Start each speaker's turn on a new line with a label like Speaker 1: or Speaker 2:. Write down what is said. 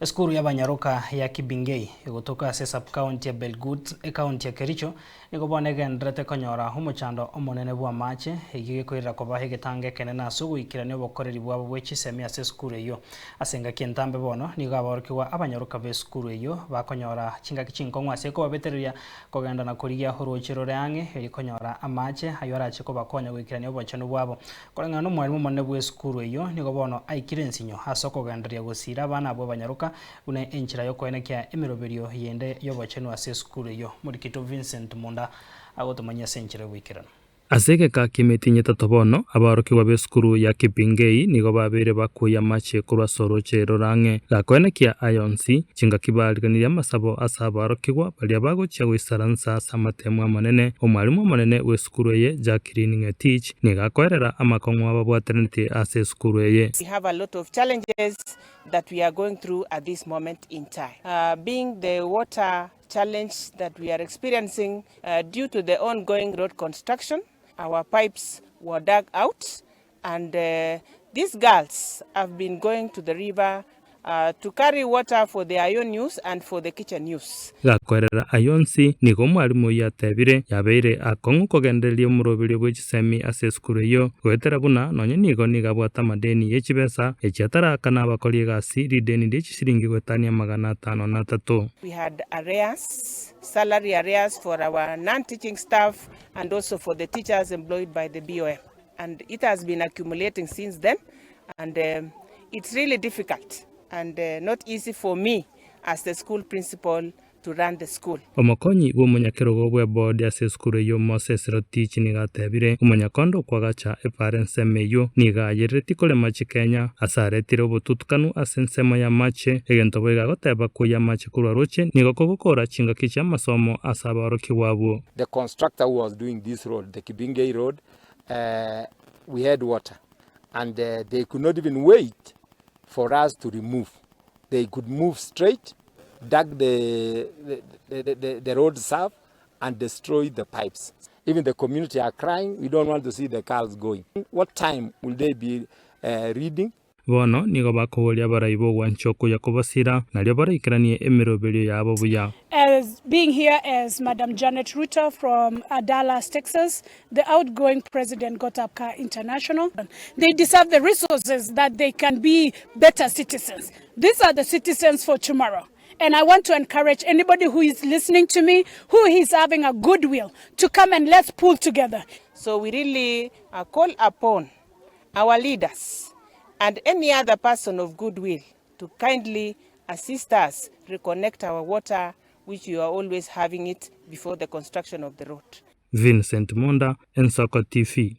Speaker 1: Esukuru y'abanyaroka ya Kibingei, egotoka ase esub-county ya Belgut, ecounty ya Kericho, nigo bono egendererete konyora omochando omonene bw'amache, eyio gekoirera koba egetanga ekenene ase ogoikerania obokoreri bwabo bwe chisemi ase esukuru eyio. Ase engaki entambe bono, nigo abaorokigwa abanyaroka b'esukuru eyio bakonyora chingaki chinkong'u ase ekobabetereria kogenda na korigia orooche rore ang'e erio konyora amache ayio arache kobakonya goikerania obochenu bwabo. Koreng'ana nomwalimu omonene bw'esukuru eyio, nigo bono aikire ensinyo ase okogendereria gosiira abana abwo abanyaroka buna enchera y'okoenekia emeroberio yende y'obochenu ase esukuru eyio. Morikito Vincent Munda agotomanyia ase enchera y'oboikeranu.
Speaker 2: Ase egeka ki'emetienyi etato bono, aborokigwa b'esukuru ya Kipingei nigo babeire bakoyia amache korwa ase orooche rore ang'e. Gakoenekia aya onsi, chingaki baariganirie amasabo ase aborokigwa baria bagochia goisaransa ase amatemu amanene, omwalimu omonene bw'esukuru eye Jacqueline Ng'etich Nigo akoerera amakong'u ababwatanetie ase esukuru eye.
Speaker 3: We have a lot of challenges that we are going through at this moment in time, being the water challenge that we are experiencing due to the ongoing road construction, our pipes were dug out and these girls have been going to the river To carry water for their own use and for the kitchen use.
Speaker 2: Gakoerera ayio onsi, nigo omwalimu oyio atebire, yabeire akong'u kogendereria omoroberio bwe chisemi ase esukuru eyio, goetera buna nonye nigo nigo abwate amadeni ye chibesa echi ataraakana abakori egasi rideni rie chisiringi goetania 503.
Speaker 3: We had arrears, salary arrears for our non-teaching staff and also for the teachers employed by the BOM. And it has been accumulating since then and it's really difficult and not easy for me as the school principal to run the school.
Speaker 2: Omokonyi bw'omonyakerogo bw'eboodi ase esukuru eyio Moses Rotich nigo atebire, Omonyakondo okwagacha epaara ensemo eyio nigo ayereretie korema chikenya ase aretire obotutukanu ase ensemo y'amache, egento boigo agoteba koyia amache korwa roche nigo kogokora chingaki chi'amasomo ase abaorokigwa abwo.
Speaker 4: The constructor who was doing this road, the Kibingei road, we had water and they could not even wait for us to remove. They could move straight, dug the, the, the, the, the road surf and destroy the pipes. Even the community are crying, we don't want to see the cars going. What time will they be uh, reading?
Speaker 2: Bono nigo bakoboria abarai b'ogwancha okuya kobasira, nario baraikeranie emeroberio yabo buya.
Speaker 5: As being here as Madam Janet Ruto from Dallas, Texas, the outgoing president Gotapka International. They deserve the resources that they can be better citizens. These are the citizens for tomorrow. And I want to encourage anybody who is listening to me, who is having a goodwill, to come and let's pull together.
Speaker 3: So we really uh, call upon our leaders and any other person of goodwill to kindly assist us reconnect our water which you are always having it before the construction of the road.
Speaker 2: Vincent Monda, Ensoko TV.